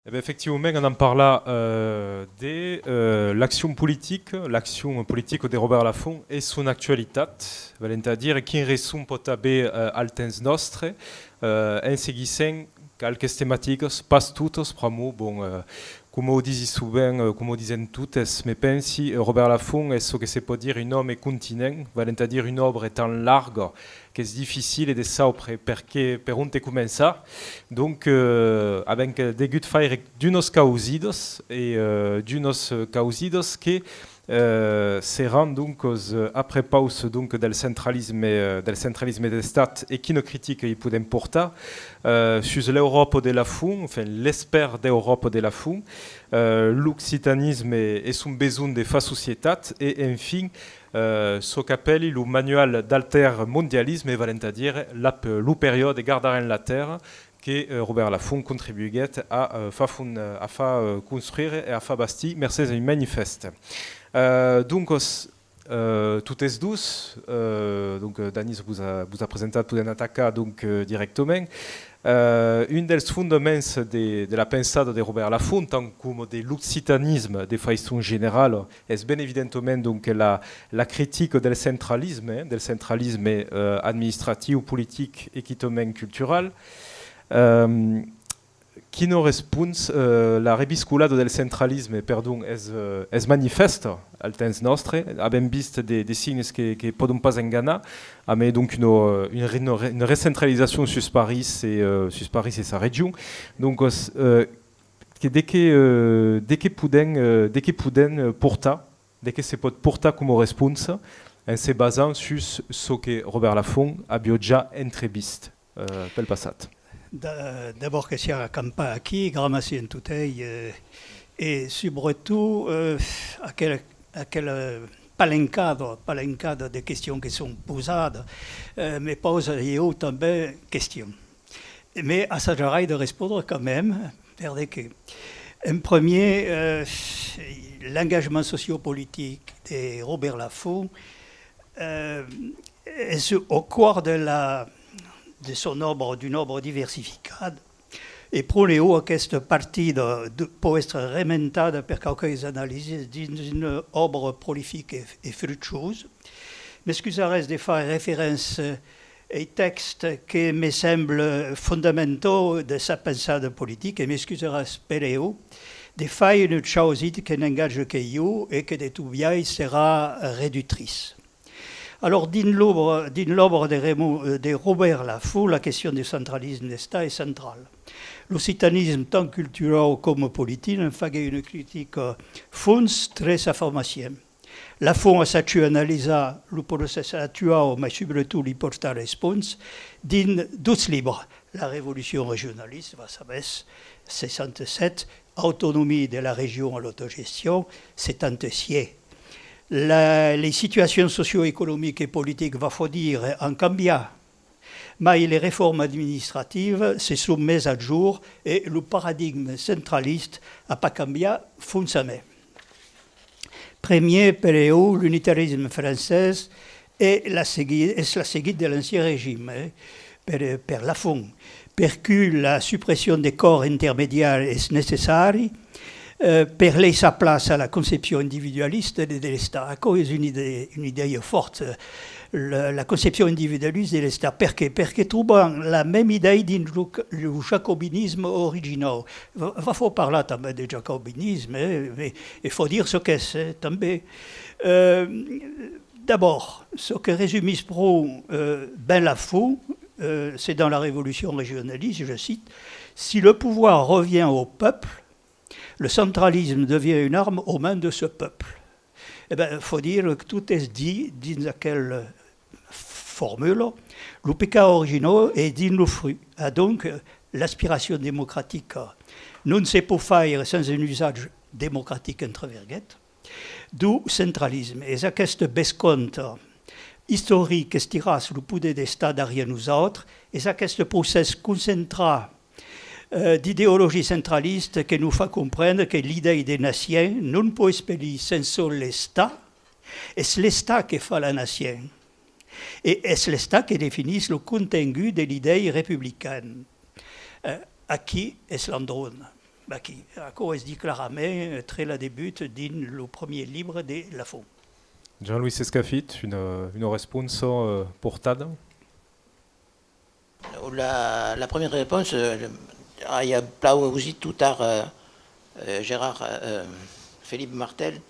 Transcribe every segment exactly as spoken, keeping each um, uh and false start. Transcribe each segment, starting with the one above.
E ben, efectivament, anam parlar, euh, de, euh, l'accion politica, l'accion politica de Robèrt Lafont e son actualitat, valent a dire quin resson pòt aver, euh, al temps nòstre, euh, en seguissent qualques tematicas, pas totas, pr'amor, bon, euh, coma o disi sovent, euh, coma o disen totes, me pensi, euh, Robèrt Lafont es çò que se pòt dire un òme continent, valent a dire una òbra tan larga qu'es dificile de saupre per qué, per onte començar. Donc, euh, avèm que degut faire d'unas causidas e, euh, d'unas causidas que, euh, seràn, donc, euh, a prepaus, donc, del centralisme, euh, del centralisme d'Estat e quina critica i podèm portar, euh, sus l'Euròpa de Lafont, enfin, l'espèr d'Euròpa de Lafont, euh, l'occitanisme e son besonh de far societat e, enfin, euh, çò qu'apèli lo manual d'altermondialisme, valent a dire la, lo periòde Gardarem la Tèrra, que, euh, Robèrt Lafont contribuiguèt a, euh, far fon-, a far, euh, construire e a far bastir mercés a un manifèst. Euh, doncas, euh, totes dos, euh, donc, euh, Danís vos a, vos a presentat, podèm atacar, donc, euh, dirèctament. Euh, un dels fondaments de, de la pensada de Robèrt Lafont, tant coma de l'occitanisme de faiçon generala, es ben evidentament, donc, la, la critica del centralisme, eh, del centralisme, euh, administratiu, politic e quitament cultural. Euh, quina respons, euh, la reviscolada del centralisme, perdon, es, euh, es manifèsta al temps nòstre? Avèm vist de, de signes que, que pòdon pas enganar, amé donc una, euh, una re-, una re-, una recentralizacion sus París e, euh, sus París e sa region. Donc, euh, que de qué, euh, de qué podèm, euh, de qué podèm, euh, portar, de qué se pòt portar coma responsa en se basant sus çò que Robèrt Lafont aviá ja entrevist, euh, pel passat. D'a-, d'abòrd que siá acampat aquí, gramací en totei, euh, e subretot, euh, aquela, aquela palencada, palencada de questions que son pausadas, euh, me pausa ieu tanben question. Mès assajarai de respondre quand même, per de que, en premier, euh, l'engagement sociopolitique de Robèrt Lafont, euh, es au còr de la, de son òbra, d'una òbra diversificada, e prenèu aquesta partida de, pòu èstre rementada per quauquas analisas dins una òbra prolifica e, e fructuosa. M'excusaretz de far referéncia ai tèxtes que me semblan fondamentaux de sa pensada politica, e m'excusaretz per ieu de far una chausit que n'engatja que ieu e que de tot biais serà reductrice. Alors, dins l'òbra, dins l'òbra de Raymond, de Robèrt Lafont, la question du centralisme d'Estat es centrala. L'occitanisme, tant culturau coma politic, en faguèt una critica fons tres afirmaciens. Lafont a sachut analisar lo procès actuau, mai subretot li portar respons, dins dos libres, La Révolution régionaliste, va saber, seissanta-sèt, Autonomie de la région à l'autogestion, setanta-sièis. La, les situacions socio-economiques et politiques, va fau dire, an cambiat. Mai les reformas administrativas se son mes a jorn e lo paradigma centralista a pas cambiat fonsament. Premier, per ieu, l'unitarisme francés es la segui-, es la seguida de l'Ancien Régime, eh, per, per Lafont, perque la supression de còrs intermediaris es necessari, eh, per laissar plaça a la concepcion individualista de, de l'Estat. Aquò es una idèia, una idèia fòrta, la, la concepcion individualista de l'Estat. Perqué? Perque trobam la mèma idèia dins lo, lo jacobinisme originau. Va, va fau parlar tanben de jacobinisme, eh, e, e fau dire çò qu'es, eh, tanben. Euh, d'abòrd, çò que resumís pro, euh, ben Lafont, euh, c'est dans La Révolution régionaliste, je cite, « Si le pouvoir revient au peuple, le centralisme devient une arme aux mains de ce peuple. » E ben, fau dire que tot es dit dins aquela formula, lo pecat originau es dins lo fruch. Adonc, l'aspiracion democratica non se pòu faire sens un usatge democratic, entre virguetas, dau centralisme. Es aqueste bescompte istoric qu'estiratz lo poder d'Estat darrièr nosautres, es aqueste procès concentrat, eh, d'ideologia centralista que nos fa comprendre que l'idèia de nacion non pòu espelir sens çò l'Estat, es l'Estat que fa la nacion. E es l'Estat que definís lo contengut de l'idèia republicana. Eh, aquí es l'endrone. Vaquí, aquò es dit clarament, eh, tre la debut dins lo premier libre de Lafont. Jean-Louis Escafit, una, una responsa, eh, portada? La, la premiera responsa, eh, ai plan ausit tot ara, eh, eh, Gérard, eh, Philippe Martel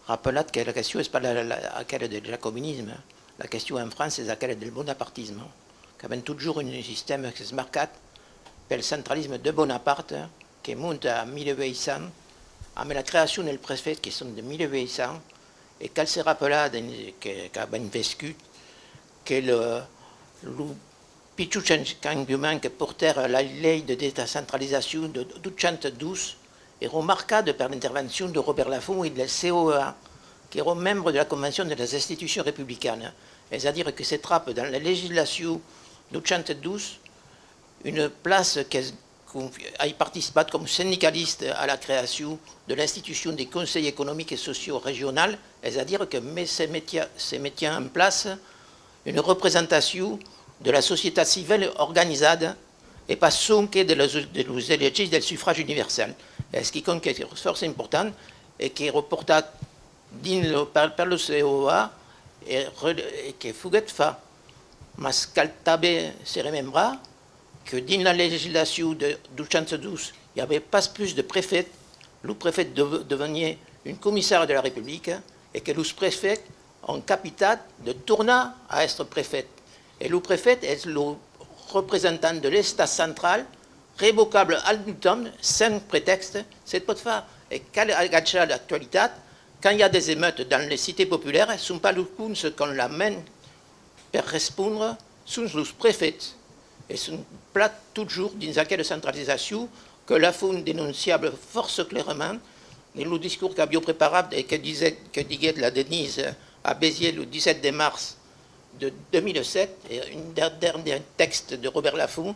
rapelar que la question es pas la, la, aquela del jacobinisme. La question en França es aquela del bonapartisme, qu'avèm totjorn un sistèma qu'es marcat pel centralisme de Bonaparte, que monta a mil vuech cents, amb la creacion del prefet, que son de mil vuech cents, e cal se rapelar de, que, qu'avèm vescut que le, lo pichon chan-, cambiament que portèra la lei de descentralizacion de d'ochanta dos èra marcada per l'intervencion de Robert Lafont e del C O E A, qu'èra membre de la Convencion de las Institucions Republicanas, es a dire que se trapa dans la legislacion d'ochanta dos una plaça qu'es confi-, ai participat coma sindicalista a la creacion de l'institucion de Conselh Economic e Socioregional, es a dire que me, se metia, se metia en plaça una representacion de la societat civila organizada e pas sonque de los, de los elegits del sufragi universal. Es quicòm qu'es fòrça important e qu'èra portat dins lo, per, per lo C O A e, re-, e que foguèt fach. Mas cal tanben se remembrar que dins la legislacion de d'ochanta dos i aviá pas plus de prefet, lo prefet de-, deveniá un comissari de la Republica e que los prefets an capitat de tornar a èstre prefet. E lo prefet es lo representant de l'Estat central, revocable al notament, sens pretèxte, se pòt far. E cal agachar l'actualitat, quand i a des emeutes dans les cités populaires, son pas los cons qu'an la man per respondre, son los prefets, e son plan totjorn dins aquela centralizacion que Lafont denonciava fòrça clairament dins lo discors qu'aviá preparat e que disèt, que diguèt la Denise a Besièrs lo dètz-e-sèt de març de dos mil sèt, e un der-, dernièr tèxte de Robert Lafont,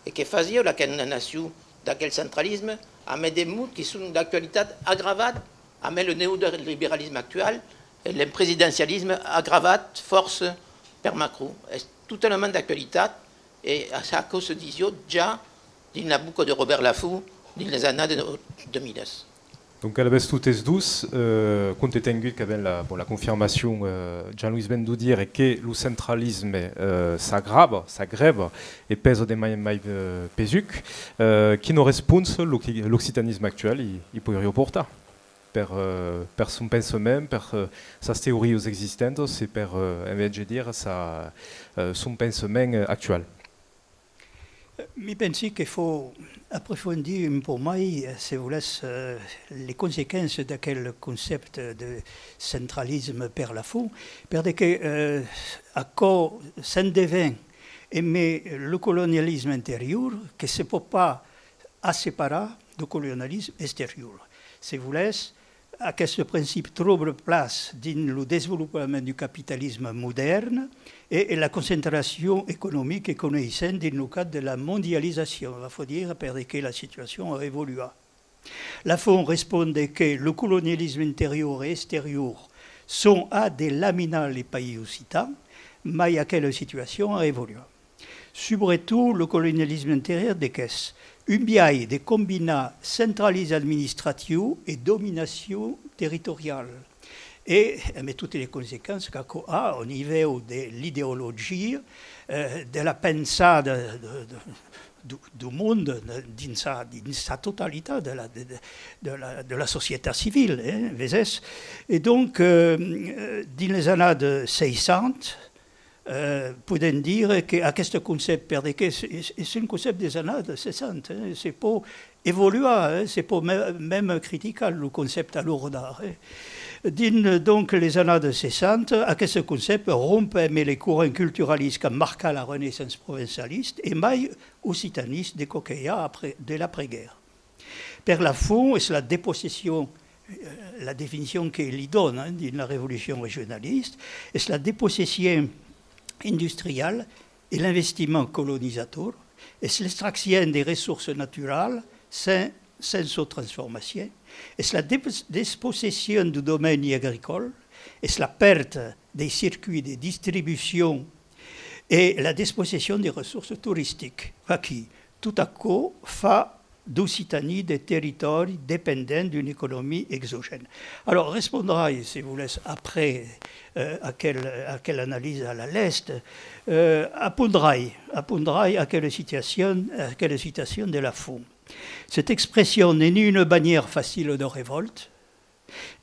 e que fasiá la condamnacion d'aquel centralisme, amb de mots que son d'actualitat, agravat amb lo neoliberalisme actual e l'empresidencialisme agravat fòrça per Macron. Es totalament d'actualitat e aquò se disiá ja dins la boca de Robert Lafont dins les annadas dos mila. Donc, alavetz totes dos, eh, compte tengut qu'avèm la, bon, la confirmacion, eh, Jean-Louis ven de dire, que lo centralisme, eh, s'agrava, s'agrèva e pesa de mai en mai, eh, pesuc, eh, quina responsa l'oc-, l'occitanisme actual i, i poiriá portar per, eh, per son pensament, per, eh, sas teorias existentas e per, eh, en vètz de dire, sa, eh, son pensament, eh, actual? Mi pensi que fau aprofondir un pauc mai, eh, se volètz, eh, les consequences d'aquel concèpte de centralisme per Lafont, per de que, eh, aquò s'endevèn emé lo colonialisme interior que se pòt pas asseparar dau colonialisme exterior. Se volètz, aqueste principi tròba plaça dins lo desvolopament du capitalisme modèrn e, e la concentracion economica que coneissèm dins lo cadre de la mondializacion, va fau dire, per de que la situacion a evoluat. Lafont respond de que lo colonialisme interior e exterior son a de laminar les país occitans, mai aquela situacion a evoluat. Subretot lo colonialisme interior de qu'es un biais de combinar centralisme administratiu e dominacion territoriala. E, emé totes les consequences qu'aquò a au nivèu de l'ideologia, eh, de la pensada de, de, du, du monde dins sa, dins sa totalitat de la, de, de, de la, de la societat civila, eh, vesètz. E donc, eh, dins les annadas seissanta, eh, podèm dire que aqueste concèpte, per de que es, es, es un concèpte des annadas seissanta, eh, se pòt evoluar, eh, se pòt me-, mème criticar lo concèpte a l'ora d'ara, eh. Dins, donc, les annadas seissanta, aqueste concèpte romp emé les corrents culturalistes qu'an marcat la renaissença provençalista e mai occitanista de çò que i a après, de l'après-guèrra. Per Lafont, es la depossession, eh, la definicion que li dona, eh, dins la Revolucion regionalista, es la depossession industriala e l'investiment colonizator, es l'extraccion de ressorsas naturalas sens, sens sa transformacion, es la depos-, despossession du domeni agricòl, es la pèrta dei circuits de distribucion e la despossession dei ressorsas toristicas. Vaquí, tot aquò fa d'Occitanie, de territòris dependents d'una economia exogèna. Alors, respondrai, se volètz, après, euh, aquel, aquela analisa a la lèsta, euh, apondrai, apondrai aquela citacion, aquela citacion de Lafont. Cette expression n'est ni une bannière facile de révolte,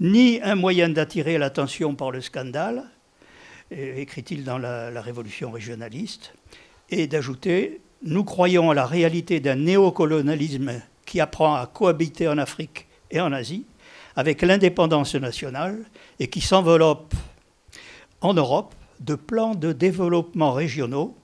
ni un moyen d'attirer l'attention par le scandale, euh, écrit-il dans la, la Révolution régionaliste, et d'ajouter : « Nous croyons à la réalité d'un néocolonialisme qui apprend à cohabiter en Afrique et en Asie avec l'indépendance nationale et qui s'enveloppe en Europe de plans de développement régionaux.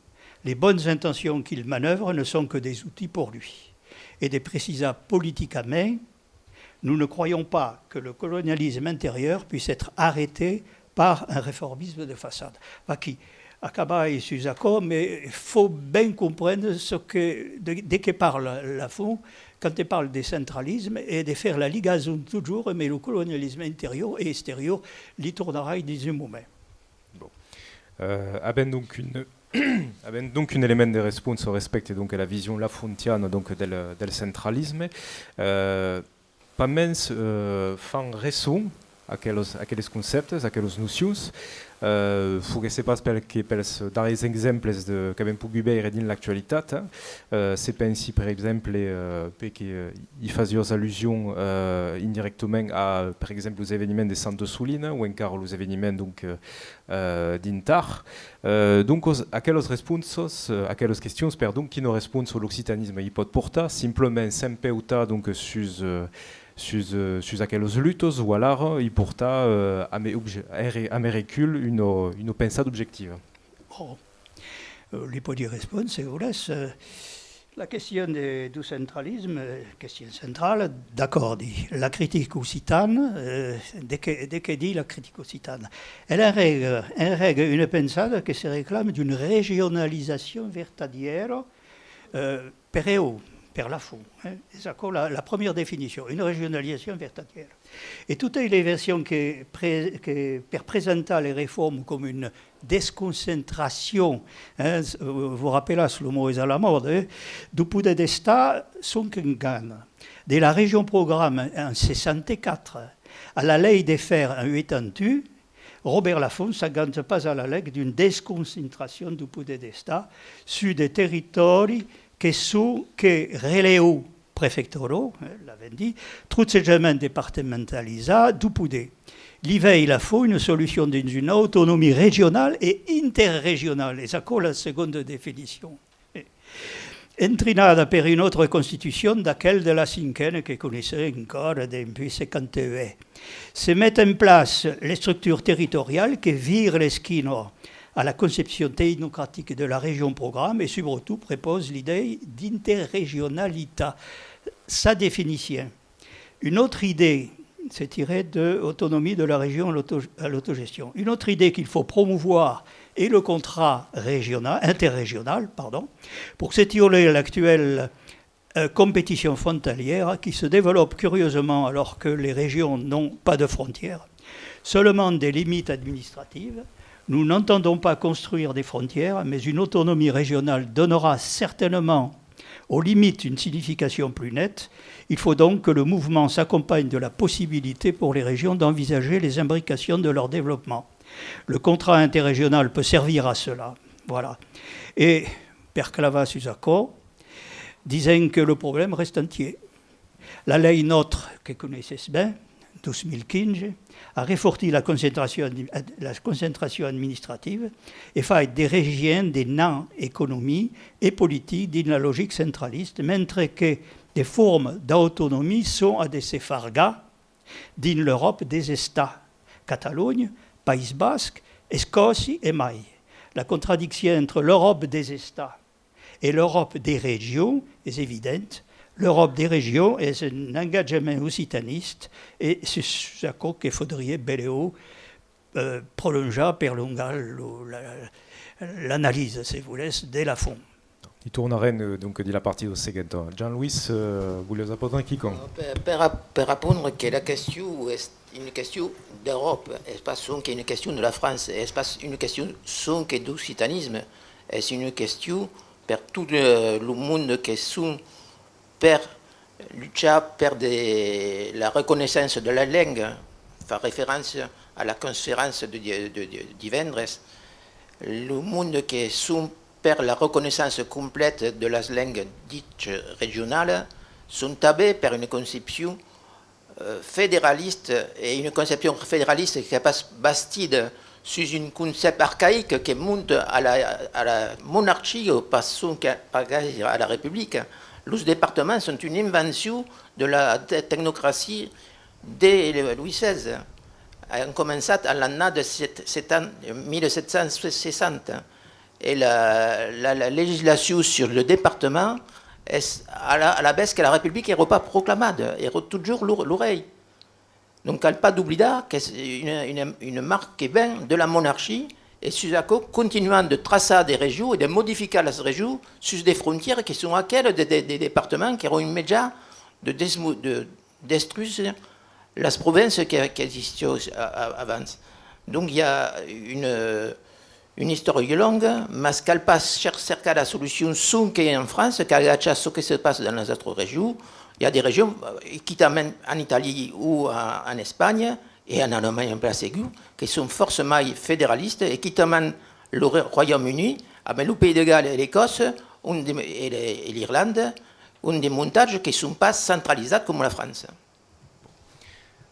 Les bonnes intentions qu'il manœuvre ne sont que des outils pour lui. » Et de préciser politiquement : « Nous ne croyons pas que le colonialisme intérieur puisse être arrêté par un réformisme de façade. » Vaquí, acabai sus aquò, mas fau ben comprendre çò que, de, de qué parla Lafont quand te parla de centralisme e de faire la ligason totjorn amb lo colonialisme interior e exterior, li tornarai dins un moment. Bon. Euh, avèm donc un, avèm donc un element de responsa au respècte, donc, a la vision lafontiana, donc, del, del centralisme. Euh, pasmens, euh, fan resson aqueles, aqueles concèptes, aqueles nocions. Euh, foguèsse pas per que pels darrièrs exemples de, qu'avèm pogut veire dins l'actualitat, hein. Euh, se pensi, per exemple, euh, perque, euh, i fasiás allusion, euh, indirectament a, per exemple, los eveniments de Santa Solina o encara los eveniments, donc, euh, euh, d'Intar. Euh, doncas, aquelas responsas, euh, aquelas questions, perdon, quina responsa l'occitanisme i pòt portar, simplament s'empeutar, donc, sus, euh, sus, euh, sus aquelas lutas, o alara i portar, euh, amé obje-, amé re-, amé recul, una, una pensada objectiva? Oh. Euh, li pòdi respondre, se volètz. Euh, la question de, du centralisme, euh, question centrala, d'acòrdi. La critica occitana, euh, de qué, de qué ditz la critica occitana? Elle enrega, enrega una pensada que se reclama d'una regionalizacion vertadièra, euh, per eu, per Lafont, hein. Es aquò la, la premiera definicion, una regionalizacion vertadièra. E totas las versions que pre-, que per presentar las reformas coma una desconcentracion, hein, s-, euh, vos rapelatz, lo mot es a la mòda, eh, du poder d'Estat son qu'engana. De la Région Programme en seissanta quatre a la Lei de Fèr en ochanta un, Robèrt Lafont s'enganja pas a la lèg d'una desconcentracion du poder d'Estat sus de territòris que son que relèu prefectorau, eh, l'avèm dit, trotjament departamentalizat du poder. Li vei Lafont una solucion dins una autonomia regionala e interregionala, es aquò la segonda definicion. Eh, entrinada per una autra constitucion d'aquel de la cinquena que coneissèm encara dempuèi cinquanta-uèch. Se met en plaça l'estructura territoriala que vira l'esquina a la concepcion tecnocratica de la Région Programme e, subretot, prepausa l'idèa d'interregionalitat. Sa definicion. Una autra idèa se tira de l'autonomia de la région à l'auto-, à l'autogestion. Une autre idée qu'il faut promouvoir est le contrat régional, interrégional, pardon, pour s'étioler l'actuelle euh, compétition frontalière qui se développe curieusement alors que les régions n'ont pas de frontières, seulement des limites administratives. Nous n'entendons pas construire des frontières, mais une autonomie régionale donnera certainement aux limites une signification plus nette. Il faut donc que le mouvement s'accompagne de la possibilité pour les régions d'envisager les imbrications de leur développement. Le contrat interrégional peut servir à cela. Voilà. E per clavar sus aquò, disèm que lo problèma rèsta entièr. La lei NOTRe, que coneissètz ben, dos mil quinze, a refortit la concentracion admi-, ad-, la concentracion administrativa e fait de regions de nan-economia e politica dins la logica centralista, mentre que de formas d'autonomia son a de se fargar dins l'Euròpa des Estats, Catalonha, País Basc, Escòcia e mai. La contradiccion entre l'Euròpa des Estats e l'Euròpa des regions es evidenta. L'Euròpa des regions es un engatjament occitanista e es sus aquò que faudriá belèu, euh, prolonjar, perlongar lo, la, l'analisa, se volètz, de Lafont. I tornarem, euh, donc, dins la partida seguenta. Jean-Louis, euh, voliás aportar quicòm? Per, per ap-, per apondre que la question es una question d'Euròpa, es pas sonque una question de la França, es pas una question sonque d'occitanisme, es una question per tot, euh, lo monde que son per Luchar per de, la reconeissença de la lenga, fa referéncia a la conferéncia de, de, de, de divendres. Lo monde que son per la reconeissença complèta de las lengas dichas regionalas son tanben per una concepcion, eh, federalista, e una concepcion federalista qu'es pas bastida sus un concèpte arcaic que monta a la, a la monarquia, pas sonque, pas gaire a la republica. Los departaments son una invencion de la te-, tecnocracia de Louis setze. An començat a l'annada set-, setan-, mil sèt cents seissanta, e la, la, la legislacion sur le departament es, a la, alavetz que la Republica èra pas proclamada, èra totjorn lo, lo rei. Donc cal pas doblidar qu'es una, una, una marca que ven de la monarquia, e sus aquò continuam de traçar de regions e de modificar las regions sus de frontièras que son aquelas de, de, de departaments qu'èran un mejan de desmo-, de, destruire las provenças que, qu'existián a-, a-, abans. Donc i a una, una istòria longa, mas cal pas cer-, cercar la solucion sonque en França, cal agachar çò que se passa dans las autras regions. I a de regions, eh, quitament en Itàlia o a-, en Espanha, e en Alemanha en plan segur, que son fòrça mai federalistas, e quitament lo Re-, Royaume-Uni, amb lo Pays de Galles e l'Ecòssa, ont de, e le-, e l'Irlanda, ont de montatges que son pas centralizats coma la França.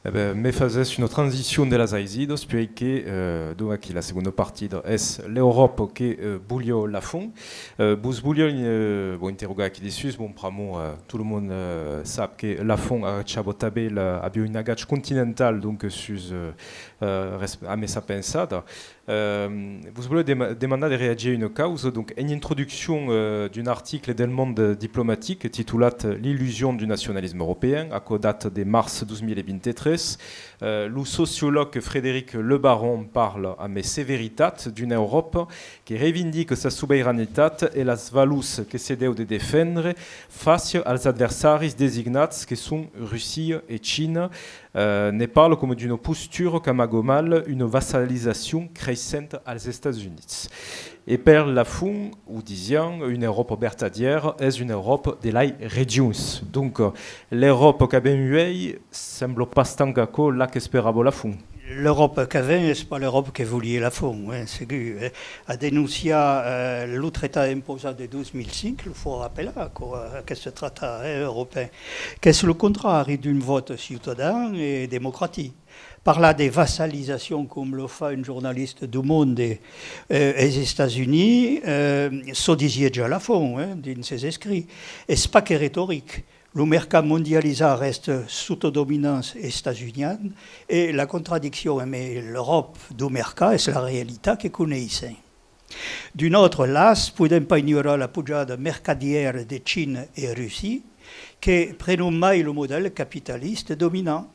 E ben, me fasètz una transicion de las aisidas, puèi que, eh, donc aquí la segonda partida es l'Euròpa que, eh, voliá Lafont. Eh, vos voliá, eh, bon, interrogar aquí dessús, bon, pr'amor, eh, tot lo monde, eh, sap que Lafont agachava tanben la, aviá un agach continental, donc, sus, eh, eh, res-, amé sa pensada. Eh, vos voliá dema-, demandar de reagir a una causa, donc, en introduccion, eh, d'un article del Monde diplomatique titolat L'illusion du nationalisme européen, aquò data de març dos mila vint-e-tres, eh, lo sociològ Frédéric Le Baron parla amé severitat d'una Euròpa que reivindica sa sobeiranitat e las valors que se deu de defendre fàcia als adversaris designats que son Russia e China. Eh, ne parla coma d'una postura qu'amaga mal una vassalizacion creissenta als Estats Units. E per Lafont, o disián, una Euròpa vertadièra es una Euròpa de lai regions. Donc, eh, l'Euròpa qu'avèm uèi sembla pas tant qu'aquò la qu'esperava Lafont. L'Euròpa qu'avèm es pas l'Euròpa que voliá Lafont, eh, segur, eh. A denonciar, eh, lo tractat impausat de dos mil cinc, lo fau rapelar, aquò, eh, aqueste tractat, eh, europèu, qu'es lo contrari d'un vòte ciutadan e democratic. Parlar de vassalizacion, com lo fa un jornalista du Monde, eh, es Estats-Units, eh, çò disiá ja Lafont, eh, dins ses escrits. Es pas que retoric. Lo mercat mondializat rèsta sota dominança estats-uniana e la contradiccion emé l'Euròpa du mercat es la realitat que coneissèm. D'un autre las, podèm pas ignorar la pujada mercadièra de China e Russia, que prenon mai lo modèl capitalista dominant.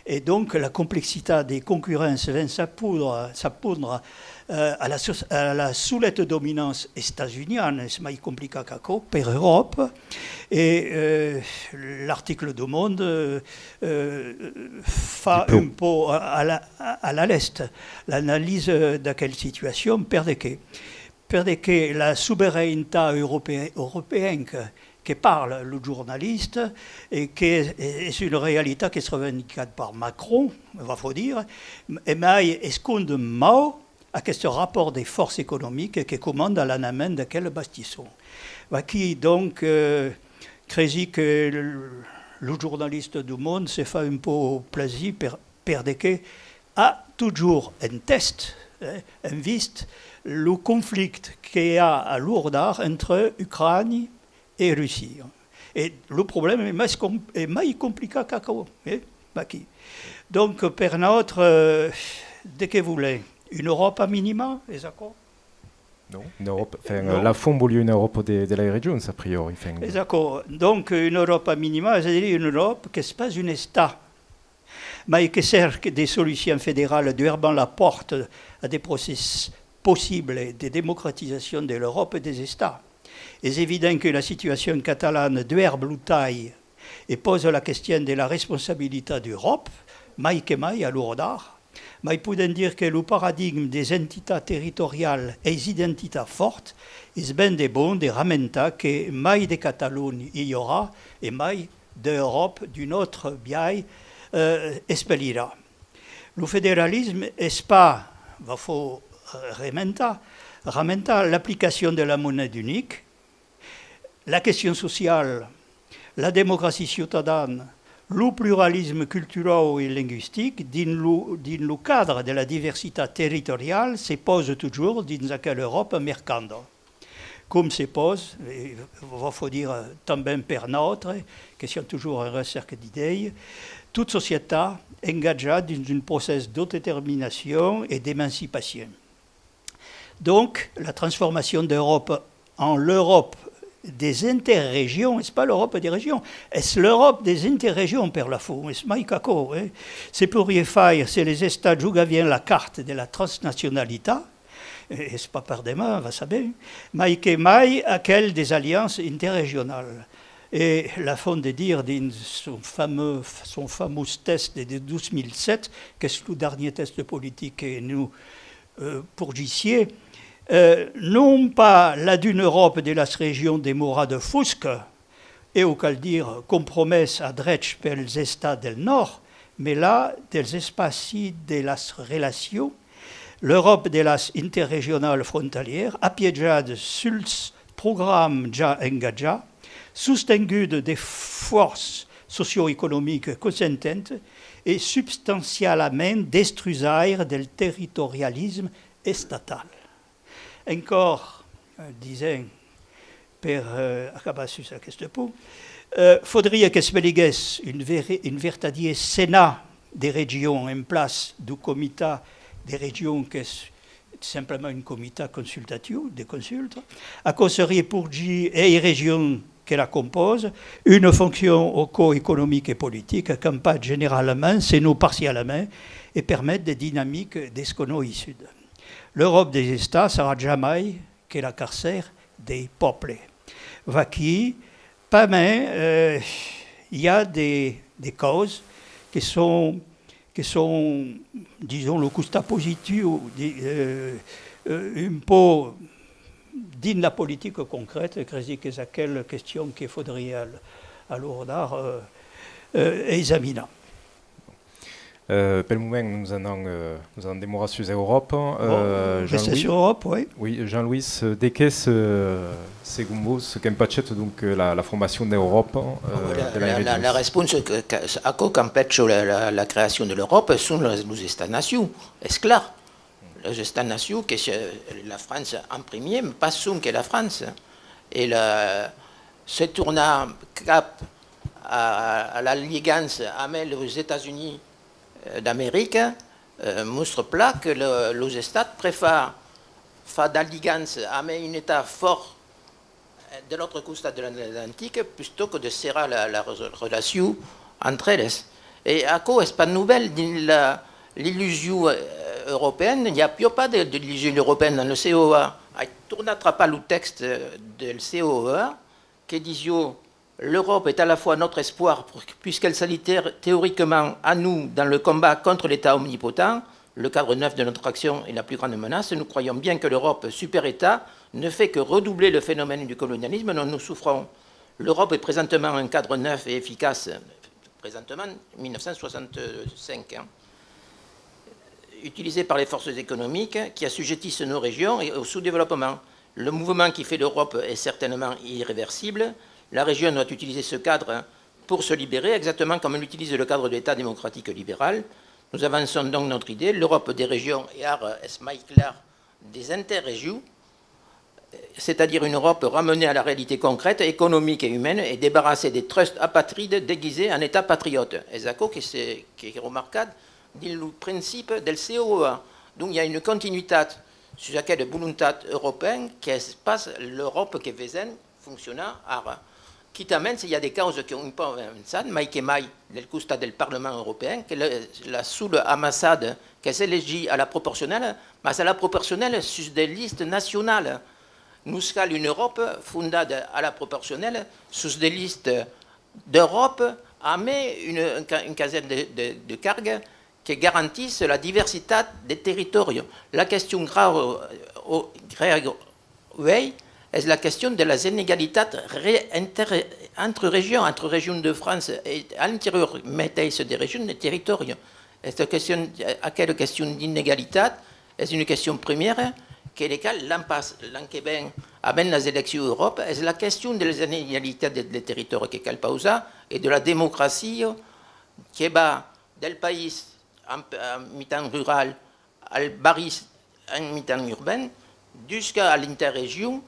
E donc la complexitat de concurréncia ven s'apondre, s'apondre, eh, a la so-, a la soleta dominança estats-uniana, es mai complicat qu'aquò per Euròpa, e, eh, l'article du Monde, eh, fa un pauc a, a la, a, a la lèsta l'analisa d'aquela situacion, per de qué? Per de qué la sobeiranetat europe-, europeanca que parla lo jornalista e que es, es una realitat qu'es revendicat per Macron, va fau dire, e mai escond mau aqueste rapòrt de fòrça economica que comanda l'anament d'aquela bastisson. Vaquí, donc, eh, cresi que l-, lo jornalista du Monde se fa un pauc plasir per, per de qué a totjorn en tèst, eh, en vist, lo conflicte que i a a l'ora d'ara entre Ucrània e Russia. E lo problèma es mai com-, es mai complicat qu'aquò, eh, vaquí. Donc, per nautre, eh, de qué volèm? Una Euròpa minima, es aquò? Non, una Euròpa, enfin, non. Lafont voliá una Euròpa de, de las regions, a priori, enfin. Es aquò. Donc, una Euròpa minima, es a dire una Euròpa qu'es pas un Estat, mai que cèrca de solucions federalas duèrbant la pòrta a de procès possibles de democratizacion de l'Euròpa e des Estats. Es evident que la situacion catalana duèrb lo talh e pausa la question de la responsabilitat d'Euròpa, mai que mai a l'ora d'ara, mai podèm dire que lo paradigma des entitats territorialas e identitats fòrtas es ben de bon de ramentar que mai de Catalonha i aurà e mai d'Euròpa, d'un autre biais, eh, espelirà. Lo federalisme es pas, va fau, eh, rementar, ramentar l'aplicacion de la moneda unica, la question sociala, la democracia ciutadana, lo pluralisme culturau e lingüistic dins lo, dins lo cadre de la diversitat territoriala se pausa totjorn dins aquela Euròpa mercanda. Com se pausa, e va fau dire tanben per nautres, que siam totjorn en recèrca d'idèias, tota societat engatjada dins un procès d'autodeterminacion e d'emancipacion. Donc, la transformacion d'Euròpa en l'Euròpa des interregions, es pas l'Euròpa des regions, es l'Euròpa des interregions per la fin, es mai qu'aquò, eh. Se poiriá faire se les estats jogavián la carta de la transnacionalitat, eh, es pas per deman, va saber, mai que mai aquel des alianças interregionalas. E Lafont de dire dins son famós, son famós tèxt de, de dos mil sèt, qu'es lo darnièr tèxt politic que nos, eh, porgissiá, eh, non pas la d'una Euròpa de las regions demoradas foscas, e o cal dire compromesa a drech pels estats del nòrd, mas la dels espacis de las relacions, l'Euròpa de las interregionalas frontalièras, apiejada suls programas ja engatjats, sostenguda de fòrças socioeconomicas consententas e substancialament destrusaira del territorialisme estatal. Encòr, eh, disèm, per, eh, acabar sus aqueste punt, eh, faudriá qu'espeliguèsse un ver-, un vertadièr Senat de regions en plaça dau Comitat de regions qu'es simplament un comitat consultatiu, de consulta. Aquò seriá porgir ai regions que la compausan una foncion au còp economica e politica, qu'an pas generalament, senon parcialament, e permet de dinamicas desconeissudas. L'Euròpa des estats sarà jamai que la carcèra dei pòbles. Vaquí, pasmens, eh, i a de, de causas que son, que son, dison, lo costat positiu, di-, eh, eh, un pauc dins la politica concreta, e cresi qu'es aquela question que faudriá al-, alordar, eh, eh, examinar. Euh, pel moment, nos anam, euh, nos anam demorar sus Euròpa. Bon, euh, restez Jean-Louis. Sur Europe, oui. Oui, Jean-Louis, euh, de qu'es, euh, segon vos, qu'empachèt, donc, euh, la, la formacion d'Euròpa, euh, la, de la, la, la, la responsa que, que, a aquò qu'empècha la, la, la creacion de l'Euròpa son los, los Estats-nacion, es clar. Los Estats-nacion, que se, la França en primièr, mas pas sonque la França. E la, se tornar cap a, a l'aligança amb los Estats-Units, eh, d'America, eh, mostra plan que lo, los Estats prefèran far d'aligança amb un Estat fòrt, eh, de l'autre costat de l'Atlantic, plutòs que de serrar la, la re-, relacion entre eles. E aquò es pas novèl dins la, l'illusion, eh, europeana. I aviá pas de, d'illusion europeana dins lo C O E A. Ai tornat trapar lo tèxt, eh, del C O E A que disiá: L'Europe est à la fois notre espoir, pour- puisqu'elle s'allie thé- théoriquement à nous dans le combat contre l'État omnipotent, le cadre neuf de notre action est la plus grande menace. Nous croyons bien que l'Europe, super-État, ne fait que redoubler le phénomène du colonialisme dont nous souffrons. L'Europe est présentement un cadre neuf et efficace, présentement, mille neuf cent soixante-cinq, hein, utilisé par les forces économiques qui assujettissent nos régions et au sous-développement. Le mouvement qui fait l'Europe est certainement irréversible. La région doit utiliser ce cadre pour se libérer, exactement comme elle utilise le cadre de l'État démocratique libéral. Nous avançons donc notre idée. L'Europe des régions, e ara es mai clar, des interregions, c'est-à-dire une Europe ramenée à la réalité concrète, économique et humaine, et débarrassée des trusts apatrides déguisés en État patriote. Es aquò que se, qu'es remarcat dins lo principi del C O E A. Donc, i a una continuitat sus aquela volontat europeana qu'es pas l'Euròpa que vesèm foncionar ara. Quitament se i a de causas qu'an un pauc avançat, mai que mai del costat del Parlament european, que la, la sola amassada qu'es elegir a la proporcionala, mas a la proporcionala sus de listas nacionalas. Nos cal una Euròpa fondada a la proporcionala sus de listas d'Euròpa, amb un, un ca-, un casèl de, de, de cargas que garantís la diversitat de territòris. La question grava, eh, o, grèva uèi es la question de las inegalitats re-, inter-, entre regions, entre regions de França e a l'interior meteis de regions, de territòri. Aquesta question, aquela question d'inegalitat es una question primièra que le cal l'an pas, l'an que ven, avèm las eleccions Euròpa, es la question de las inegalitats de, de territòri que cal pausar e de la democracia que va del país en, en mitan rural al barri en mitan urban, jusca a l'interregion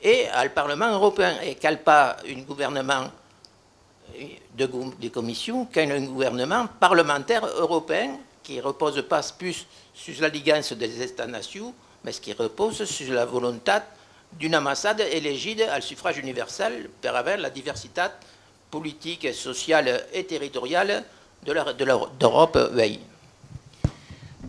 e al Parlament europèan. E cal pas un governament de, go- de comission, cal un governament parlamentari europèan qui repausa pas pus sus l'aligança dels Estats-nacion, mas qui repausa sus la volontat d'una massada elegida al sufragi universal per aver la diversitat politica, sociala e territoriala de la, de la, d'Euròpa uèi.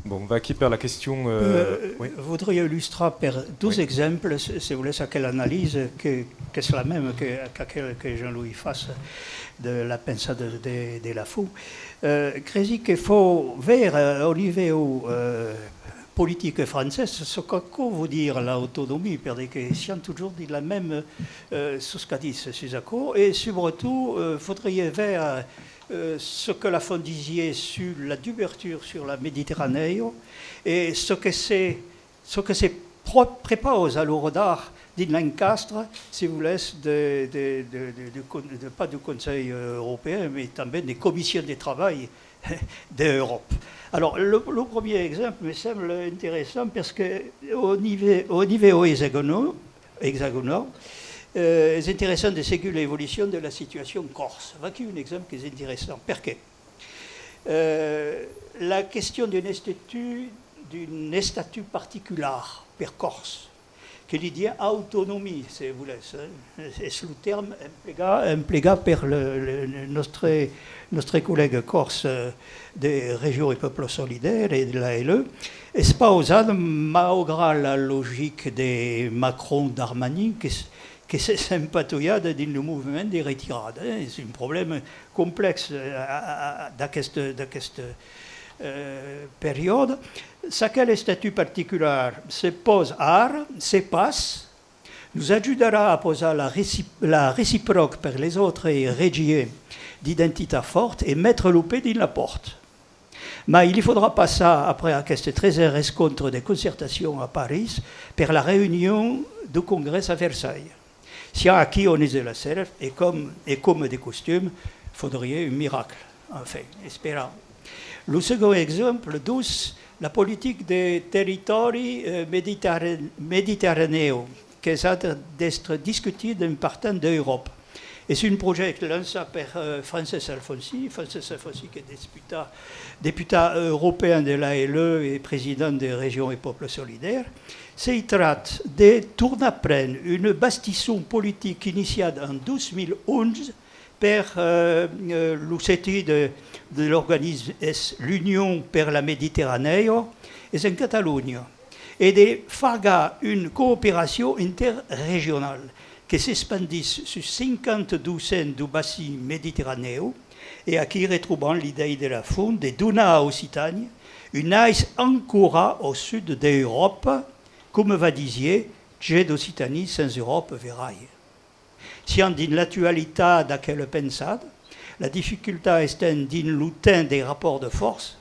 Bon, vaquí per la question, euh, oui. Voudria illustrar per dos exemples, se, se volètz, aquela analisa que, qu'es la mèma que, qu'aquela que Jean-Louis fas de la pensada de, de, de Lafont. Euh, cresi que fau veire, euh, au nivèu, euh, politic francés, çò qu'aquò vòu dire l'autonomia, per dire que siam totjorn dins la mèma, euh, soscadissa sus aquò, e subretot, euh, faudriá veire, euh, çò que Lafont disiá sus la dubertura sus la Mediterranèa, e çò que se, çò que se pro- prepausa a l'ora d'ara dins l'encastre, se volètz, de, de, de, de, de con- de, pas du Conselh europèan, mas tanben de comissions de trabalh d'Euròpa. Alors, lo, lo premier exemple me sembla interessant perque au nivèu, au nivèu exagonau, exagonau, euh, es interessant de seguir l'evolucion de la situacion còrsa. Vaquí un exemple qu'es interessant. Perqué? Euh, la question d'un estatut, d'un estatut particular per Còrs, que li diem autonomia, se volètz, eh? Es lo tèrme emplegat, emplegat per le, le, le nòstre, nòstre collèga còrs, eh, de Région et Peuple Solidaire e de l'A L E. Es pausat, maugrat la logica de Macron, Darmanin, que s- que s'es empatolhada dins lo movement de retirada, eh? Es un problèma complèx, eh, a, a, a, d'aqueste, d'aqueste, eh, periòde. Çaquel estatut particular se pausa ara, se pas, nos ajudarà a pausar la recip- la recipròca per les autres regias d'identitat fòrta e metre lo pè dins la pòrta. Mai li faudrà passar, après aqueste tresen rescòntre de concertacion a París, per la reünion dau Congrès a Versalhas. Siam aquí onze de la sèrp e com, e coma de costum, faudriá un miracle. Enfin, esperam. Lo segond exemple, dus, la politica de territòri, eh, mediterra- mediterranèu, qu'es a d'èstre discutida en partent d'Euròpa. Es un projècte lançat per, eh, Francesc Alfonsí, Francesc Alfonsí qu'es deputat, deputat europèan de l'A L E e president de Région et Peuple Solidaire. Se tracta de tornar prene una bastisson politica iniciada en dos mil onze per, eh, eh, lo CTI de, de l'organisme es l'Union per la Mediterranèa, es en Catalonha, e de fargar una cooperacion interregionala que s'espandís sus cinquanta docents dau bacin mediterranèu, e aquí retrobam l'idèia de Lafont de donar a Occitània un ais ancora au sud d'Euròpa, coma va disiá, j'ai d'Occitanie, sans Europe, verai. Siam dins l'actualitat d'aquela pensada. La dificultat estent dins lo temps dei rapòrts de fòrça.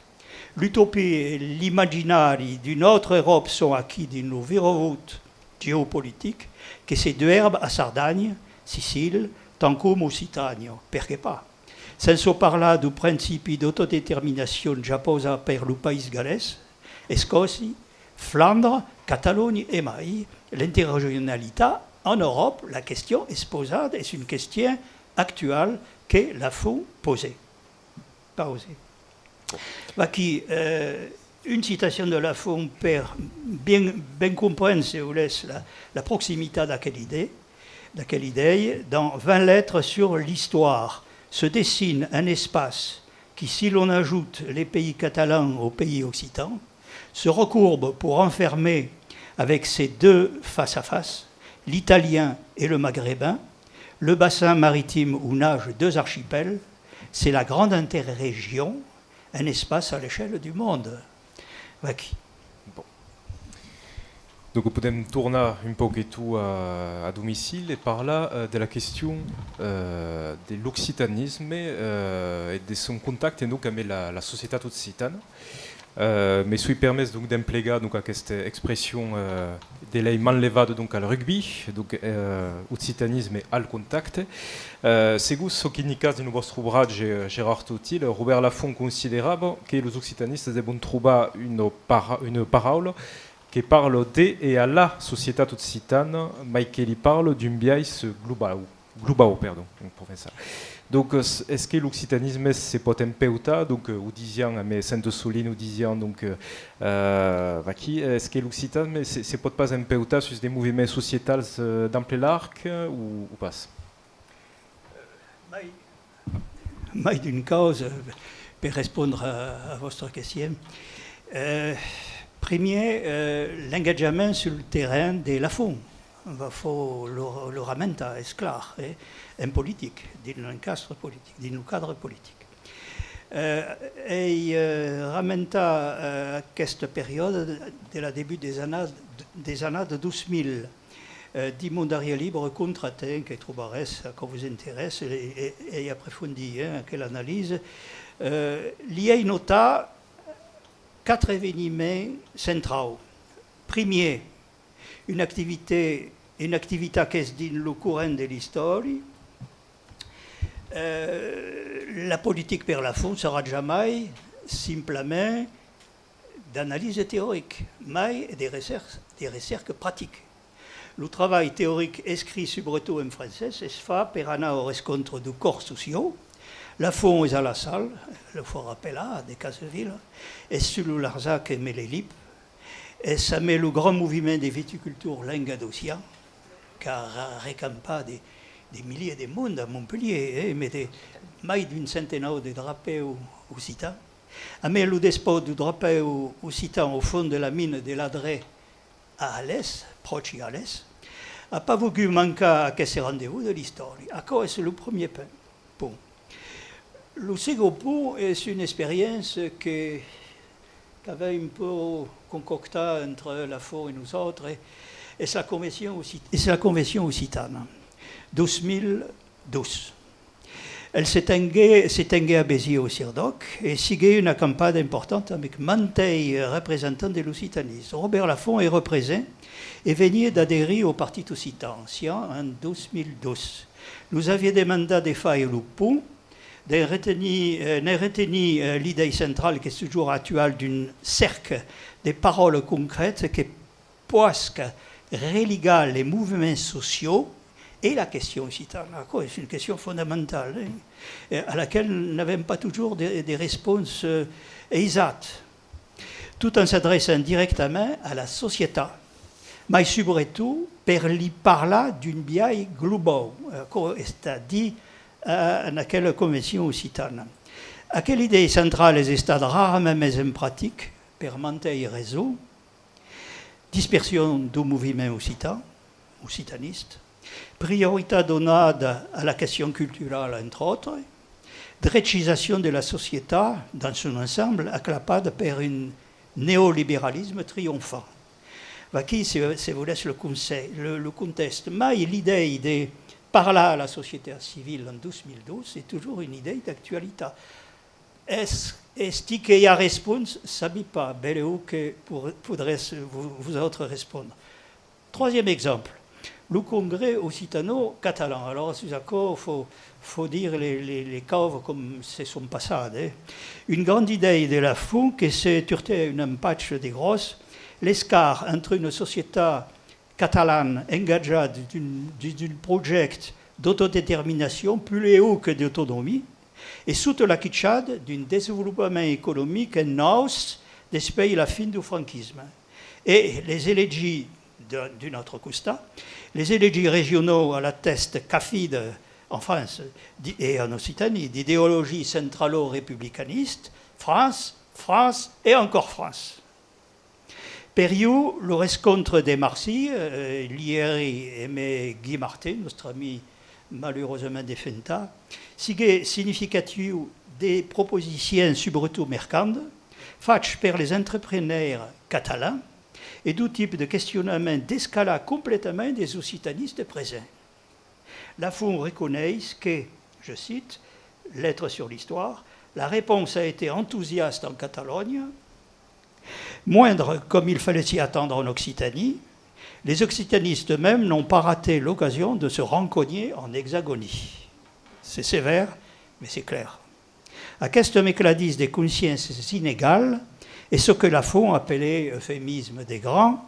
L'utopia e l'imaginari d'una autra Euròpa son aquí dins lo viravòut geopolitic que se duèrba a Sardanha, Sicília, tant coma Occitània, perqué pas? Sens parlar dau principi d'autodeterminacion ja pausat per lo País Galés, Escòcia, Flandra, Catalonha e mai l'interregionalitat en Euròpa, la question es pausada, es una question actuala que Lafont pausa. Pausa. Vaquí, eh, una citacion de Lafont per ben, ben comprene, se volètz, la, la proximitat d'aquela idèia, d'aquela idèia, dans Vingt lettres sur l'histoire, se dessine un espace qui, si l'on ajoute les pays catalans aux pays occitans, se recourbe pour enfermer avec ses deux face-à-face, l'italien et le maghrébin, le bassin maritime où nagent deux archipels, c'est la grande interrégion, un espace à l'échelle du monde. Vaquí. Bon. Donc, podèm tornar un pauc e tot a, a domicili e parlar, eh, de la question, eh, de l'occitanisme, eh, e de son contacte, donc, amb la, la societat occitana. Eh, me soi permés, donc, d'emplegar, donc, aquesta expression, eh, de lei manlevada, donc, al rugbi, donc, eh, occitanisme al contacte. Eh, segur çò qu'indicatz dins lo vòstre obratge, eh, Gérard Tautil, Robèrt Lafont considerava que los occitanistas devon trobar una para-, una paraula que parla de e a la societat occitana, mai que li parla d'un biais globau, globau, perdon, en provençal. Donc, eh, es que l'occitanisme se pòt empeutar, donc, eh, o disián, a me sento solin, o disián, donc, eh, eh, vaquí, es que l'occitanisme se, se pòt pas empeutar sus de moviments societals, eh, d'ample larg, eh, o, o pas? Mai, mai d'una causa, eh, per respondre a, a vòstra question. Eh, primièr, eh, l'engatjament sul terren de Lafont. Va fau lo, lo ramentar, es clar, eh, en politic, dins l'encastre politic, dins lo cadre politic. Eh, ei, eh, ramentar, eh, aquesta periòda de, de la debut des annadas, des annadas dos mil, eh, dins mon darrièr libre, Contratemps, que trobaretz, aquò vos interèssa, e, e, e aprofondir, eh, aquela analisa. Eh, li ei notar quatre eveniments centraus. Primièr, una activitat, una activitat qu'es dins lo corrent de l'istòria. Eh, la politica per Lafont serà jamai simplament d'analisa teorica, mai de recèr-, de recèrca pratica. Lo trabalh teoric escrit subretot en francés es fach per anar au rescontre du còrs sociau. Lafont es a La Salle, lo fau rapelar, de Casevila, es sus lo Larzac emé le Lip, es amé lo grand moviment de viticultors lengadocians qu'a ra-, recampat de, de milièrs de monde a Montpelhièr, eh, emé de mai d'un centenau de drapèus occitans. Amé lo despòs du drapèu occitan au fons de la mina de l'Adré a Alès, pròchi Alès, a pas vogut mancar aqueste rendez-vous de l'istòria. Aquò es lo primièr punt. Bon. Lo segond punt es una experiéncia que, qu'avèm un pauc concoctat entre Lafont e nosautres, es la Convencion Occi-, es la Convencion Occitana, dos mil dos. El se tenguèt, se tenguèt a Besièrs au Sirdòc e siguèt una acampada importanta amb mantei representants de l'occitanisme. Robèrt Lafont èra present e veniá d'aderir au Partit Occitan, siá en dos mil dos. Nos aviá demandat de faire lo pont, de retenir, eh, ne retenir, eh, l'idèa centrala qu'es totjorn actuala d'un cercle de paraulas concrètas que pòsca religar les moviments sociaux e la question occitana. Aquò es una question fondamentala, eh, a laquela n'avèm pas totjorn de, de responsa, eh, aisada, tot en s'adreçant dirèctament a la societat, mai subretot per li parlar d'un biais globau. Aquò es estat dit, eh, en aquela convencion occitana. Aquela idèa centrala es estada rarament mesa en practica per mantei rasons. Dispersion dau moviment occitan, occitanista, prioritat donada a la question culturala, entre autres, drecizacion de la societat dans son ensemble, aclapada per un neoliberalisme trionfant. Vaquí, se, se volètz, lo, conse-, lo, lo contèxt. Mai l'idèa de parlar a la societat civila en dos mil dos es totjorn una idèa d'actualitat. Es, es ti que i a respons? Sabi pas, belèu que po-, podretz vo-, vosautres respondre. Troisième exemple, lo Congrès occitano-catalan. Alòrs, sus aquò, fau, fau dire les, les, les causas com se son passadas, eh. Una granda idèa de Lafont que se turtèt un empach de gròs, l'escart entre una societat catalana engatjada dins un, dins un projècte d'autodeterminacion, puslèu que d'autonomia, e sota la quichada d'un desvolopament economic en auge despei la fin dau franquisme. E les elegits, d'un, d'un autre costat, les elegits regionaus a la tèsta cafida en França di-, e en Occitània d'ideologia centralo-republicanista, France, France e encore France. Per ieu, lo rescontre de Marsilha, eh, li èri emé Guy Martin, nòstre amic malurosament defentat, siguèt significatiu de proposicions, subretot mercandas, fachas per les entrepreneurs catalans, e dau tipe de questionament descalat completament des occitanistes presents. Lafont reconeis que, je cite, lettre sur l'histoire, la réponse a été enthousiaste en Catalogne, moindre comme il fallait s'y attendre en Occitanie, les occitanistes eux-mêmes n'ont pas raté l'occasion de se rencogner en Hexagonie. C'est sévère, mais c'est clair. Aqueste mecladís de consciéncias inegales es çò que Lafont apelait, eufemisme de grand,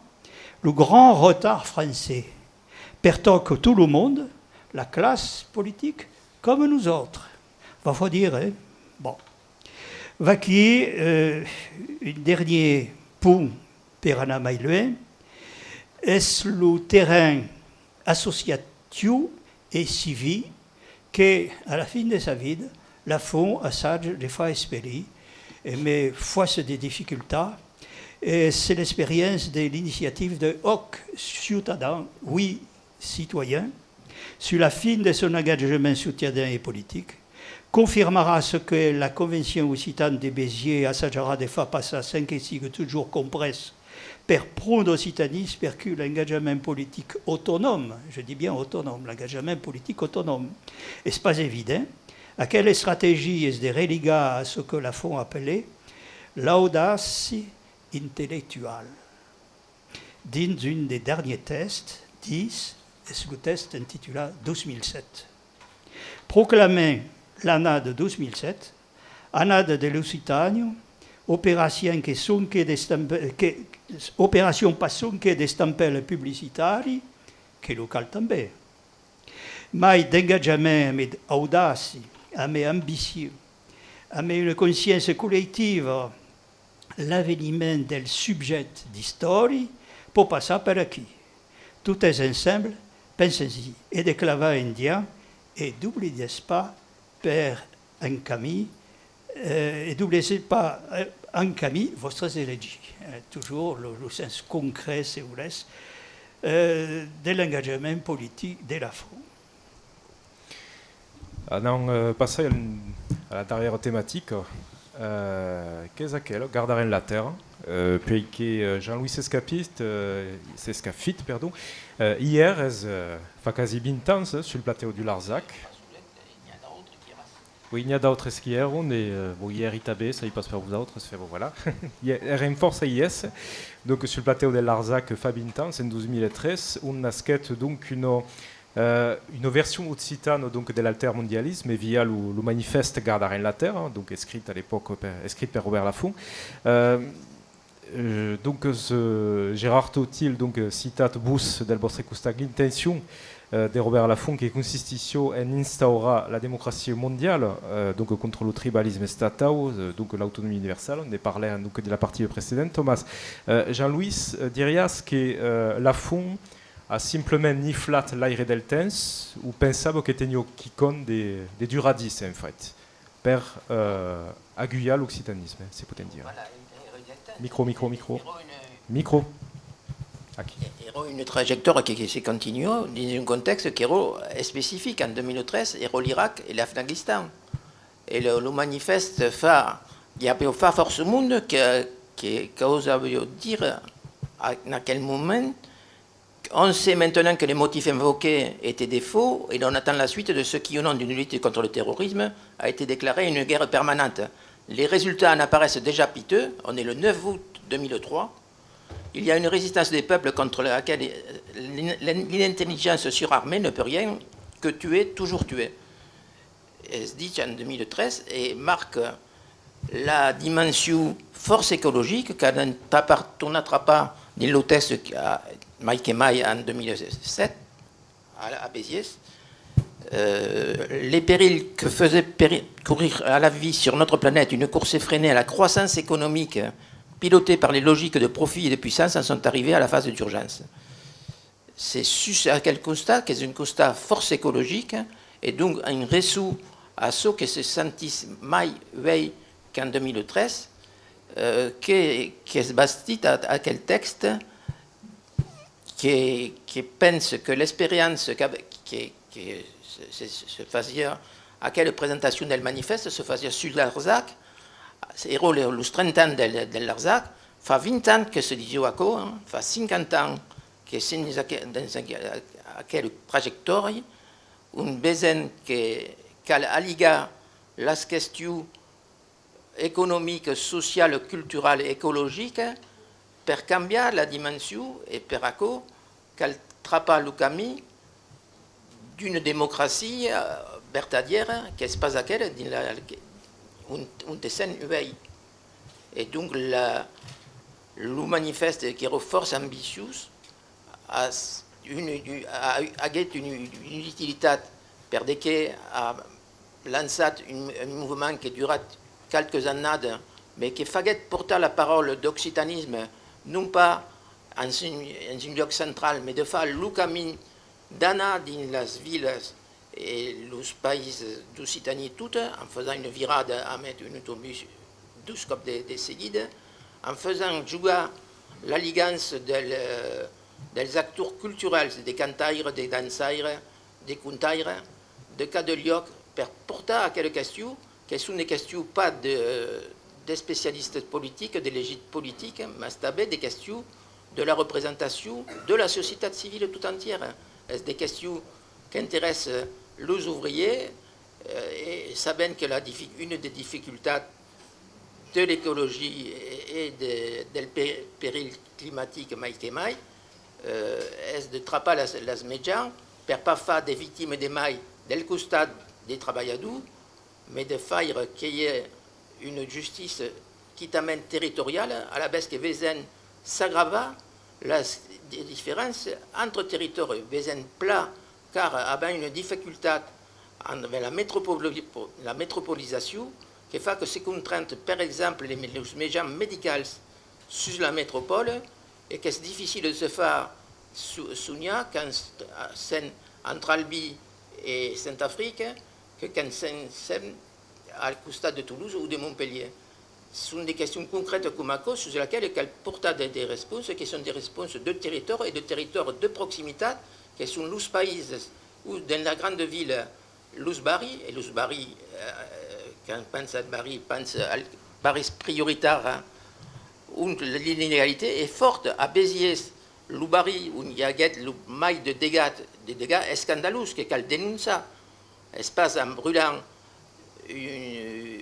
lo grand retard français. Pertòca tot lo monde, la classe politique comme nous autres. Va fau dire, eh? Bon. Vaquí, eh, un dernier punt per anar mai luènh, es lo terren associatiu e civic que, a la fin de sa vida, Lafont assaja de far espelir, emé fòrça de dificultats, es l'experiéncia de l'iniciativa de Òc Ciutadan, Oui Citoyen, sus la fin de son engatjament ciutadan e politic, confirmarà çò que la Convencion occitana de Béziers assajarà de far passar sens que sigue totjorn comprés per pron d'occitanistes, perque l'engatjament politic autonòm, je dis bien autonòm, l'engatjament politic autonòm, es pas evident. Aquela estrategia es de religar a çò que Lafont apelait l'audàcia intellectuala. Dins un des darniers tèxtes, ditz, es lo tèxt intitulat dos mil sèt. Proclamem l'annada dos mil sèt, annada de l'Occitània, operacion que sonque d'estampe-, que, operacion pas sonque d'estampèla publicitari, que lo cal tanben, mai d'engatjament amé audàcia, amé ambicion, amé una consciéncia collectiva, l'aveniment del subjècte d'istòria pòt passar per aquí. Totes ensemble, pensem-i, e de clavar endian, e doblidetz pas per un camin, eh, e doblidetz pas, eh, un camin vòstres elegits. Eh, totjorn lo, lo sens concret, se volètz, eh, de l'engatjament politic de Lafont. Anam, eh, passar al, a la darrièra tematica, eh, qu'es aquela, Gardarem la tèrra, eh, puèi que, eh, Jean-Louis Sescapit, eh, Sescafit, perdon, eh, ièr es, eh, fa quasi vint ans, eh, sul platèu du Larzac. Oui, n'i a d'autres qui èron, e, eh, bon, i èri tanben, sai pas per vosautres, enfin, bon, voilà. I è-, èrem fòrça a i èsser. Donc, sul platèu del Larzac, fa vint ans, en dos mil tres, ont nasquèt, donc, una, eh, una version occitana, donc, de l'altermondialisme via lo, lo manifèst Gardarem la tèrra, donc, escrit a l'epòca per, escrit per Robèrt Lafont. Eh, eh, donc, eh, Gérard Thautil, donc, eh, citatz vos del vòstre costat l'intencion, eh, de Robèrt Lafont, que consistissiá en instaurar la democracia mondiala, eh, donc, contra lo tribalisme estatau, eh, donc, l'autonomia universala, ne parlèrem, donc, de la partida precedenta, mas, eh, Jean-Louis, eh, diriás que, eh, Lafont a simplament niflat l'aire del temps, o pensava que teniá quicòm de, de duradís, en fait, per, eh, agulhar l'occitanisme, se podèm dire. Micro, micro, micro. Micro. Aquí. Èra una trajectòria que, que se continua dins un contèxt qu'èra especific. En dos mil tres, èra l'Iraq e l'Afganistan. E lo, lo manifèst fa, i aviá fa fòrça monde que, que, qu'ausaviá dire a, en aquel moment: on sait maintenant que les motifs invoqués étaient des faux, et l'on attend la suite de ce qui, au nom d'une lutte contre le terrorisme, a été déclaré une guerre permanente. Les résultats en apparaissent déjà piteux. On est le neuf août deux mille trois. Il y a une résistance des peuples contre laquelle, euh, l'in-, l'intelligence surarmée ne peut rien que tuer, toujours tuer. Es dich en dos mil tres e marca la dimension fòrça ecologica qu'anam trapar, tornar trapar dins lo tèxt, mai que mai en dos mil sèt, a, a Béziers. Euh, les périls que faisait péri-, courir à la vie sur notre planète une course effrénée à la croissance économique pilotée par les logiques de profit et de puissance en sont arrivés à la phase d'urgence. Se sus aquel costat, qu'es un costat fòrça ecologic, e donc un ressò a çò que se sentís mai uèi qu'en dos mil tres, euh, que, qu'es bastit a, aquel tèxt que, que pense que l'experiéncia que, que, que se, se, se fasiá, aquela presentacion del manifèst se fasiá sul Larzac, èra le, los trenta ans del, del Larzac, Fa vint ans que se disiá aquò, hein, fa cinquanta ans que sèm dins aqu-, dins aqu-, aquel trajectòri ont vesèm que cal aligar las questions economica, sociala, culturala e ecologica per cambiar la dimension, e per aquò cal trapar lo camin d'una democracia vertadièra, qu'es pas aquela dins la, ont, ont sèm uèi. E donc la, lo manifèste, qu'èra fòrça ambiciós, as-, un, a, aguèt una, una utilitat, per de que a lançat un, un movement que durat qualques annadas, mai que faguèt portar la paraula d'occitanisme, non pas en un, en un luòc central, mai de far lo camin, d'anar dins las vilas e los païses d'Occitània tota, en fasent una virada amb un autobús dos còps de, de seguida, en fasent jogar l'aligança del, eh, dels actors culturals, de cantaires, de dançaires, de contaires, de cada luòc, per portar aquela question, que son de questions pas de, d'especialistas politics, d'elegits politics, mas tanben de questions de la representacion de la societat civila tot entièra. Es de questions qu'interèssan los obrièrs, eh, e sabèm que la difi-, una de dificultats de l'ecologia e, e de, del pe-, perilh climatic mai que mai, eh, es de trapar las, las mejans per pas far de victimas de mai del costat de trabalhadors, mai de faire que i a una justícia quitament territoriala, alavetz que vesèm s'agravar las di-, diferéncias entre territòris, vesèm plan qu'ara avèm una dificultat amb la metropoli-, la metropolizacion que fa que se contrant, per exemple, les me-, los mejans medicals sus la metropòla e qu'es dificil de se far so-, sonhar quand s-, sèm entre Albi e Sent Africa que quand sèm, sèm al costat de Tolosa o de Montpelhièr. Son de questions concrètas coma aquò sus laquelas cal portar de, de responsas que son de responsas de territòri e de territòri de proximitat, que son los païses o dins la granda vila los barris, e los barris, eh, quand pensa al barri, pensa als barris prioritaris, ont l'inegalitat es fòrta. A Besièrs, lo barri ont i aguèt lo mai de degats, de degats escandalós que cal denonciar. Es pas en brulant un,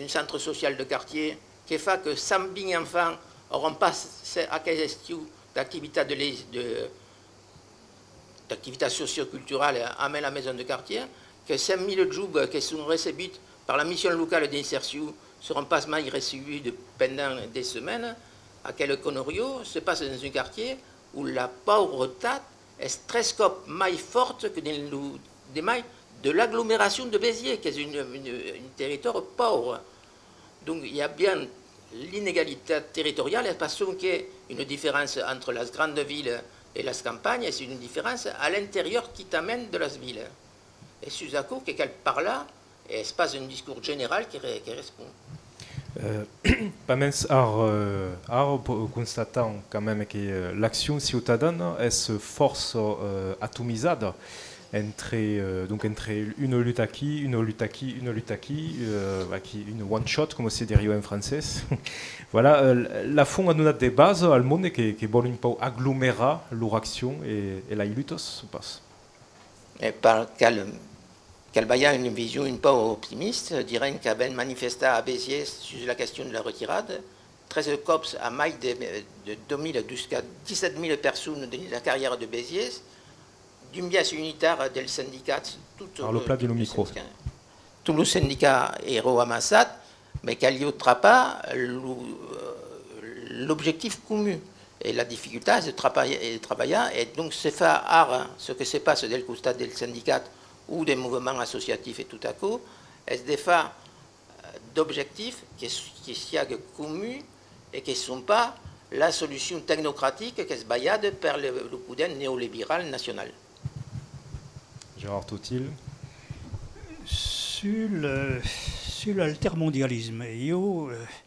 un centre social de quartièr que fa que cent vint enfants auràn pas se-, aquel estiu d'activitat de les-, de, d'activitat socioculturala amb la maison de quartièr, que cent mila joves que son recebuts per la mission locala d'insercion seràn pas mai recebuts pendent de setmanas. Aquela conariá se passa dins un quartièr ont la pauvretat es tres còps mai fòrta que dins lo de mai de l'aglomeracion de Besièrs, qu'es un, un, un territòri paure. Donc, i a bien l'inegalitat territoriala, es pas sonque una diferéncia entre las grandas vilas e las campanhas, es una diferéncia a l'interior quitament de las vilas. E sus aquò que cal parlar, e es pas un discors general que re-, que respond. Eh, pasmens, ara, eh, ara po-, constatam quand même que, eh, l'accion ciutadana es fòrça, eh, atomizada entre, eh, donc entre una luta aquí, una luta aquí, una luta aquí, eh, aquí, un one shot, coma se diriá en francés. Voilà, eh, Lafont a donat de basa al monde que, que vòl un pauc aglomerar lor accion e, e las lutas, o pas? E per cal, cal balhar una vision un pauc optimista, direm qu'avèm manifestat a Besièrs sus la question de la retirada, tretze còps a mai de, de dos mila jusqu'a dètz-e-sèt mila personas dins la carrièra de Besièrs, d'un biais unitar dels sindicats, tot, Parla plan dins lo micro. Tots los sindicats èran amassats, mai caliá trapar lo, eh, l'objectif comun. E la dificultat es de trapar-, e de trabalhar, e donc se fa ara, ce que se passa del costat del sindicat o del movement associatif e tot aquò, es de far, eh, d'objectifs que s-, que siague comun e que son pas la solucion tecnocratica qu'es balhada per le, lo poder neoliberal nacional. Gérard Totil. Sul, eh, sul altermondialisme, ieu, eh,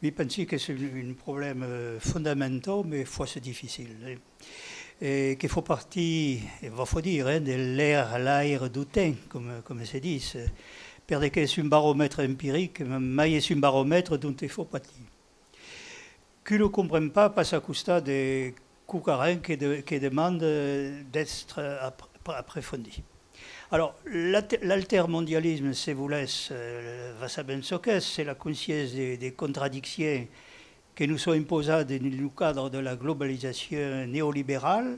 mi pensi qu'es un, un problèma, eh, fondamentau, mai fòrça dificil, eh. E que fa partir, e va far dire, eh, de l'aire, l'aire du temps, coma, coma se ditz, eh, per de qu'es un baromètre empiric, mai es un baromètre dont e fa partir. Qui lo compren pas passa a costat de quauquarren que, de, que demanda d'èstre apr-, aprefondit. Alors, l'alter-, l'altermondialisme, se volètz, eh, va saber çò qu'es, c'est la consciéncia de, de contradiccions que nos son imposadas dins lo cadre de la globalizacion neoliberala,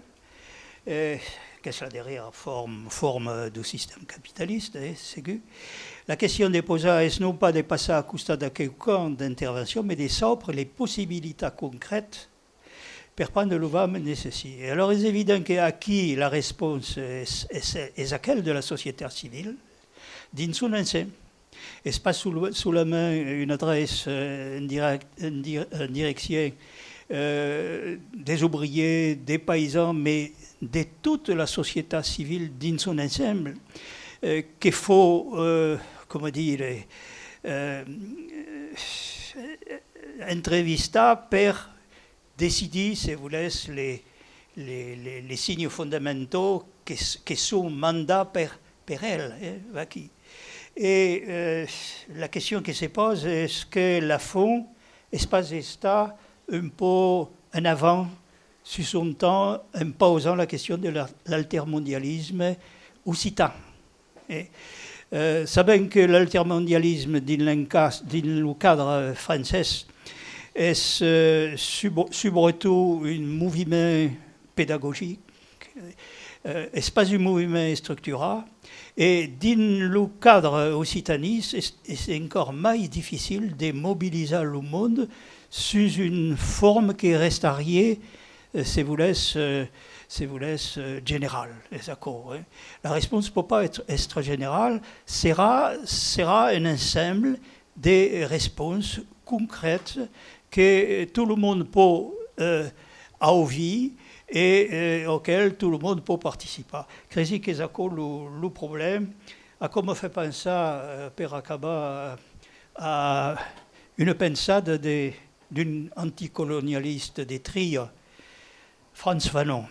eh, qu'es la darrièra form-, forma dau sistèma capitalista, eh, segur. La question de posar es non pas de passar a costat de quauquarren d'intervencion, mas de saupre las possibilitats concrètas per prendre lo vam necessari. E alors es evident que aquí la responsa es, es, es aquela de la societat civila dins son ensemble. Es pas sol-, solament una adreça, eh, en direc-, en dir-, en direccion, eh, des obrièrs, des païsans, mas de tota la societat civila dins son ensemble, eh, que fau, eh, coma dire, eh, entrevistar per decidir, se volètz, les, les, les, les signes fondamentaux que s-, que son mandats per, per el, eh, vaquí. E, eh, la question que se posa es que Lafont es pas estat un pauc en avant sus son temps en pausant la question de la, l'altermondialisme occitan. E, eh, sabèm que l'altermondialisme dins l'encas-, dins lo cadre francés es, eh, sub-, subretot un moviment pedagogic, eh, es pas un moviment estructurat, e dins lo cadre occitanista es, es encara mai dificil de mobilizar lo monde sus una forma que restariá, eh, se volètz, eh, se volètz, eh, generala, es aquò, eh. La responsa pòt pas èstre, èstre generala, serà, serà un ensemble de responsas concrètas que, eh, tot lo monde pòt, eh, auvir e, eh, auquel tot lo monde pòt participar. Cresi qu'es aquò lo, lo problèma. Aquò me fa pensar, eh, per acabar, a una pensada de, d'un anticolonialista de tria, Frantz Fanon.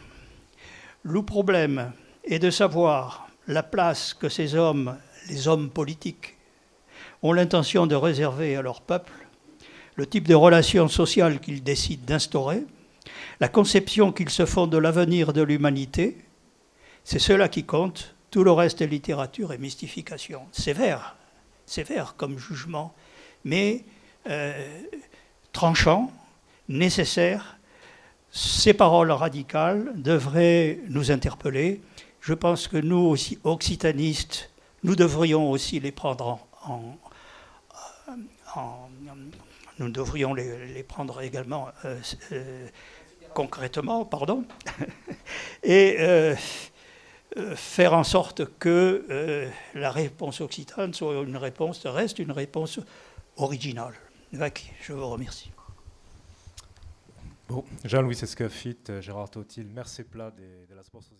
Lo problème est de savoir la place que ces hommes, les hommes politiques, ont l'intention de réserver à leur peuple, le type de relation sociale qu'ils décident d'instaurer, la conception qu'ils se font de l'avenir de l'humanité. C'est cela qui compte, tout le reste est littérature et mystification. Sévère, sévère comme jugement, mais, euh, tranchant, nécessaire. Ces paroles radicales devraient nous interpeller. Je pense que nous aussi, occitanistes, nous devrions aussi les prendre en, en, en, nous devrions les, les prendre également, euh, euh, concrètement, pardon, et, euh, euh, faire en sorte que, euh, la réponse occitane soit une réponse, reste une réponse originale. Vaquí, je vous remercie. Bon, Jean-Louis Escafit, Gérard Tautil, mercé plan de, de las vòstras